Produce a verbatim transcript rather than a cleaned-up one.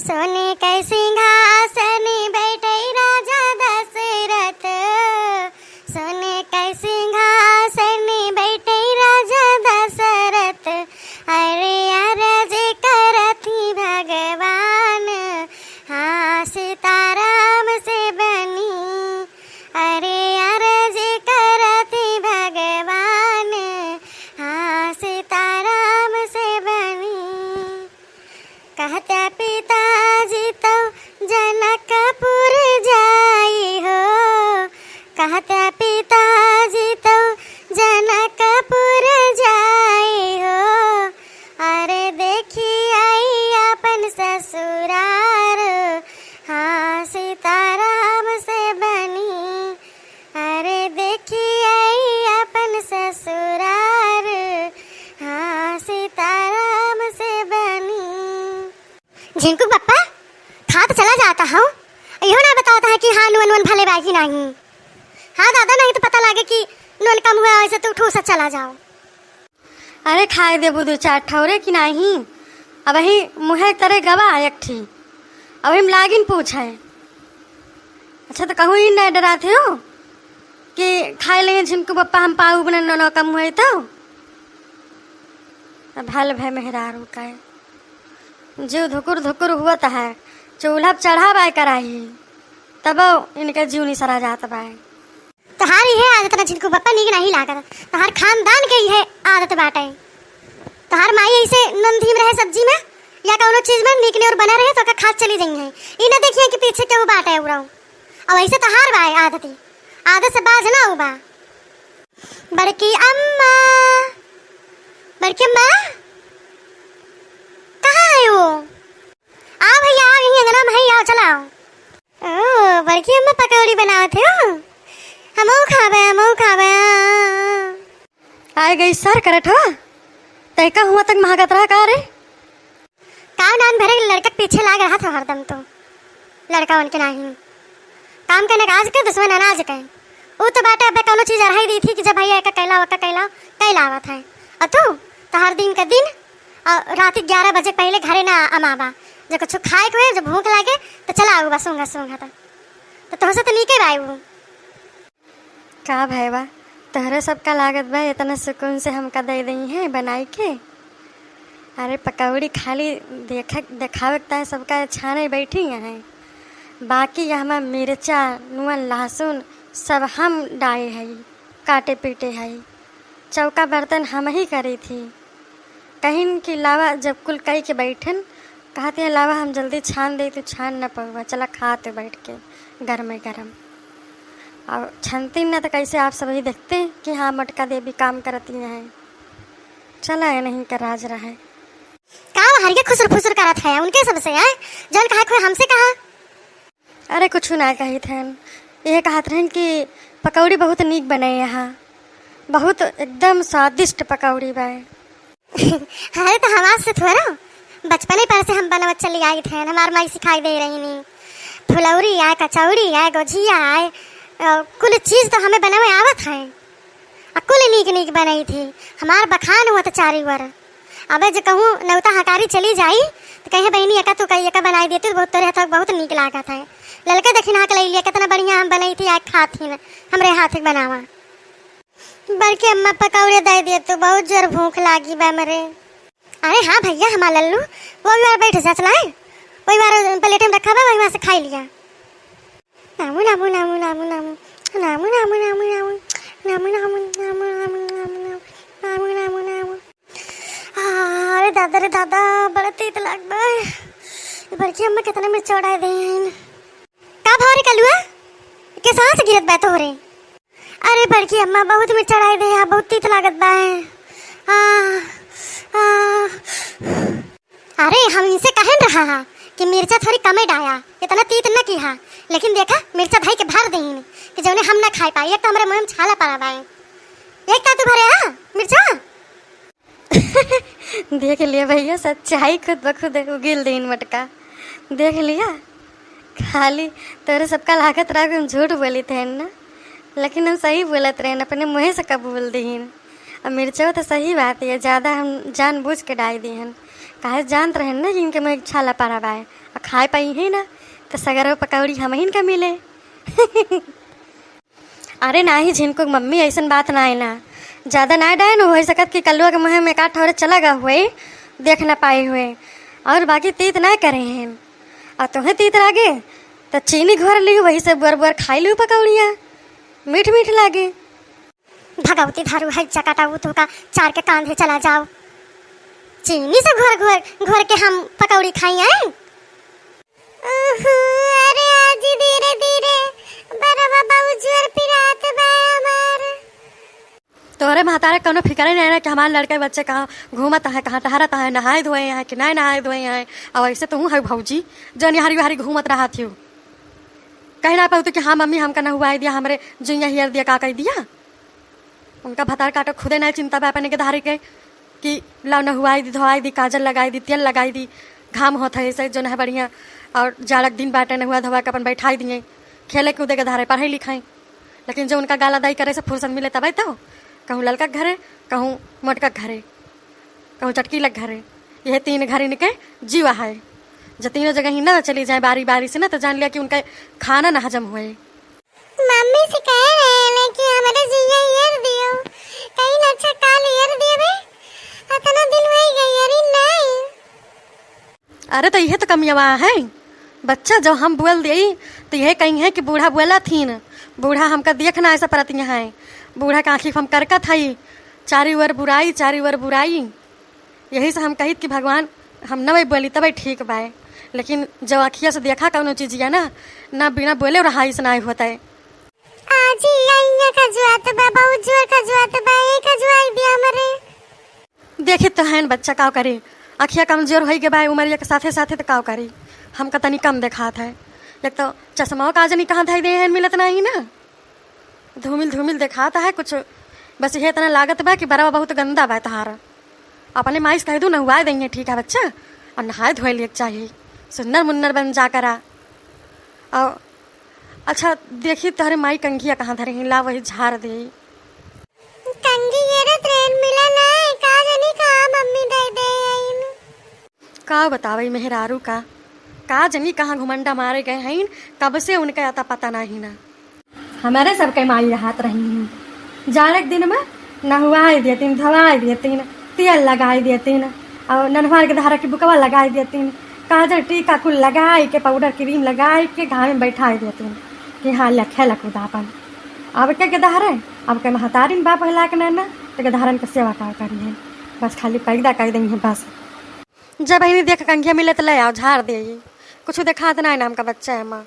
सोने के सिंहासन बैठे राजा दशरथ, सोने के सिंहासन बैठे राजा दशरथ। अरे अरज करत ही भगवान, हाँ सीताराम से बनी। अरे अरज करत ही भगवान, हाँ सीताराम से बनी। कहत पिताजी तो जनकपुर जाई हो, कहत पिताजी तो जनकपुर जाई हो। अरे देखी आई अपन ससुरार, हाँ सीताराम से बनी। अरे देखी आई अपन ससुरार, हाँ सीताराम से बनी। झिनकू बप्पा, खा तो चला जाता हूँ, इहो ना बतावता है कि हाँ नून वून भले बा कि नहीं। हाँ दादा, नहीं तो पता लागे कि नून कम हुआ, ऐसे तू ठूसा चला जाओ। अरे खाए देबू दो चार ठौरे कि नाही? अबही मुँहे तरे गवा एक ठी, अबही हम लागिन पूछे। अच्छा तो कहूँ ई नहीं डरात हो कि खाए लेंगे झिनकू बप्पा हम पाऊ बने ननो कम हुए तो? अब हल भय मेहरारू का है, जो धुकुर धुकुर हुआ तो है, चूल्हा पे चढ़ा बाय कराही, तब इनके जीवनी सरा जात बाय। तोहार इहे आदत ना झिनकू बप्पा नीक नाही लागत। तोहार खानदान के इहे आदत बाटे। तोहार माई ऐसे नून धीम रहे सब्जी में या कौनो चीज में नीक नियर बना रहे तो ओका खात चली जइहे। ई ना देखिहे कि पीछे केहू बाटे उड़ाऊ। अब ऐसे तोहार बाय आदती। आदत से बाज ना उबा। बड़की अम्मा, बड़की अम्मा, कहाँ है वो? आओ भैया, आ गई अंगना में, आओ, चला आओ। ओ, बड़की अम्मा पकौड़ी बनावत हो? हमहू खाबे, हमहू खाबे। आए गई सर करत हो? तय का हुआ तक महकत रहा का रे? काव नान भरे लड़का के पीछे लाग रहा था हरदम तो। लड़का उनके नाही। काम के नकाज के दुश्मन अनाज के। ऊ तो बाटे अबे कौनो चीज अरहाई दी थी कि जब भैया एका कैला, ओका कैला, कैला आवत है। और तू, तोहार दिन का दिन, और रात ग्यारह बजे पहले घरे ना अमाबा। जब कुछ खाए के हुए, जब भूख लागे, तो चला आऊ बा सूंघा सूंघा तो। तो तोहसे तो नीके बाई ऊ। का भैया, तोहरे सबका लागत बा इतना सुकून से हमका दे दई है बनाई के? अरे पकौड़ी खाली देखे, देखावे के ताईं सबका छाने बैठी हैं, बाकी यहमा मिर्चा, नून, लहसुन सब हम डाए हई, काटे पीटे हई, चौका बर्तन हम ही करी थी। कहिन कि लावा, जब कुल कई के बैठन, कहत हैं, "लावा, हम जल्दी छान दे, तू छान न पउबा, चला खा तू बैठ के गरमे गरम।" अब छनती न तो कैसे आप सभी देखते कि हाँ, मोटका देवी काम करती हैं। चला, ये नहीं का राज रहा है। का हरिया खुसुर फुसुर करत है उनके सबसे, हैं? जौन कहा कोई हमसे कहा। अरे कुछ ना कही थन, ये कहत रहन कि पकौड़ी बहुत नीक बने यहाँ, बहुत एकदम स्वादिष्ट पकौड़ी बा। अरे तो हमार से थोड़ा, बचपने पर से हम बनवत चली आई थे, हमार माई सिखाई दे रही नी। फुलौरी आए, कचौड़ी आए, गोझिया आए, अ, कुल चीज तो हमें बनावे आवत है। आ कुल नीक नीक बनई थी, हमार बखान हुआ तो चारी ओर। अबे जो कहूँ नौता हकारी चली जाई, तो कहे, "बहिनी, एका तू कही, एका बनाई देती, तो बहुत तोरे हाथ बहुत नीक लागत है।" ललके दखिना के लई लिया, कितना बढ़िया हम बनई थी, आए खात ही न, हमरे हाथ के बनावा। बड़की अम्मा पकौड़े दे दे तू, बहुत जोर भूख लागी बा मरे। अरे हाँ भैया, हमार लल्लू, वो भी बार बैठ जा, चलाए, वही बार प्लेट में रखा बा, वही वहाँ से खाई लिया। नामू, नामू, नामू। आ, अरे दादा रे दादा, बड़ा तीत लाग बा। ये बड़की अम्मा कितना मिर्चा उड़ाए दे हैं। का भाव रे कलुआ? के सांस गिरत बा तोहरे? अरे बड़की अम्मा, बहुत मिर्चा उड़ाए दे हैं, बहुत तीत लागत बा। आ, आ, अरे, हम इनसे कहन रहा हा कि मिर्चा थोड़ी कमे डाया, इतना तीत न किहा, लेकिन देखा, मिर्चा धई के भर दीन कि जौने हम न खाए पाए। एक तो हमरे मुंह में छाला पड़ा बाए, एक ता तू भरे हा मिर्चा। देख लिया भैया, सच्चाई खुद ब खुद उगिल दीन मटका। देख लिया, खाली तोरे सबका लागत रहा कि हम झूठ बोली थे ना, लेकिन हम सही बोलत रहन, अपने मुँहे से कबूल दीन। अब मिर्चवा तो सही बात है, ज्यादा हम जानबूझ के डाल दीहन। काहे जानत रहेन ना कि इनके मुँह एक छाला पड़ा बाय, आ खाए पाई है ना, तो सगरो पकौड़ी हमहिन का मिले। अरे नाही झिनकू मम्मी, ऐसन बात ना है ना, ज्यादा ना डायन हो सकत कि कलुआ के मुँह में काट ठौरे चला गा हुए, देख ना पाए हुए, और बाकी तीत ना करे हैं। और तुम्हें तीत लागे तो चीनी घोर लियो, वही से बुअर बुअर खाई लियो पकौड़िया, मीठ मीठ लागे। भगवती धारू है चकाटा, वो तो का चार के कांधे चला जाओ। चीनी से घोर घोर घोर के हम पकौड़ी खाई आए। ओहो, अरे आजी धीरे धीरे, बरवा बहुत जोर पिरात बा हमार। तोहरे महतारे कौनो फिक्रे नहीं ना कि हमार लड़के बच्चे कहाँ घूमत हैं, कहाँ टहरत हैं, नहाए धोए हैं कि नहीं नहाए धोए हैं। और ऐसे तू है भौजी, जो निहारी बिहारी घूमत रहत हो। कहीं ना पाऊ तो कि हाँ मम्मी हमका नहुआई दिया, हमरे जुइया हियर दिया, का कह दिया। उनका भतार काटो खुदे नहीं चिंता बा अपने के धारे के कि लाओ नहुआई दी, धोआई दी, काजल लगाई दी, तेल लगाई दी। घाम होत है ऐसे जो है बढ़िया, और जाड़क दिन बाटे, नहुआ धोआ के अपन बैठाई दिए, खेले कूदे के धारे, पढ़ाई लिखाई। लेकिन जो उनका गाला दाई करे से फुर्सत मिले तबे तो, कहूँ ललका के घरे, कहूँ मोटका के घरे, कहूँ चटकी लग घरे, यह तीन घर इनके जीवा है। जो तीनों जगह ही ना चली जाए बारी बारी से ना, तो जान लिया कि उनका खाना ना हजम हुए। मम्मी से कह रहे हैं कि हमारे जिया ईयर दियो, कहीं अच्छा काल ईयर दियो बे, इतना दिन हो गए ईयर ही नहीं। अरे तो यह तो कमियावा है बच्चा, जब हम बोल देई तो यह कहीं है कि बूढ़ा बोला थीन, बूढ़ा हमका देख ना ऐसा परत यहाँ है, बूढ़ा का आँखी हम करकत है, चारी ओर बुराई, चारी ओर बुराई। यही से हम कहित कि भगवान हम नवै बोली तबै ठीक बाय, लेकिन जब अखिया से देखा कौनो चीजिया ना, ना बिना बोले रहाइस ना होता है। आजी, अइया खजुआत बा, बहुत जोर खजुआत बा, ए खजुआई दिया हमरे। देखित तो हैन बच्चा, काव करी, अखिया कमजोर होई गे बा उमरिया के साथे साथे, तो काव करी, हमका तनी कम देखात है। एक तो चश्मा का जनी कहाँ धई दे हैं, मिलत नहीं ना, धूमिल धूमिल देखात है कुछ, बस ये इतना लागत बा कि बरवा बहुत गंदा बा तहार। अपने माई से कह दू, नहुआए देंगे, ठीक है बच्चा, और नहाए धोए लिए चाहिए, सुन्नर मुन्नर बन जा करा। और अच्छा, देखी तोहरे माई कंघिया कहाँ धरे हैं, ला वही झार दे। कंघी घेरत रहन, मिला ना, का जानी कहाँ मम्मी दे दे आइन। का बतावे मेहरारू का, का जानी कहाँ घुमंडा मारे गए हैं, कब से उनका अता पता नहीं ना। हमारे सबके माई रहत रही हैं, जाड़क दिन में नहुआई देतीन, धोआई देतीन, तेल लगाई देतीन, और ननवार के धारा की बुकवा लगाई देतीन, काजल टीका कुल लगाई के, पाउडर क्रीम लगाई के घाम में बैठाई देतीन कि हाँ, ले खेला कूदा अपन। अब के गदहरे, अब के महतारिन बाप हिला के नैना, तो गदहरन के सेवा का करी है, बस खाली पैदा कर देंगे बस। जब बहिनी देख कंघिया मिले तो ले आओ, झार दे, कुछ देखात ना है नाम का बच्चा है माँ।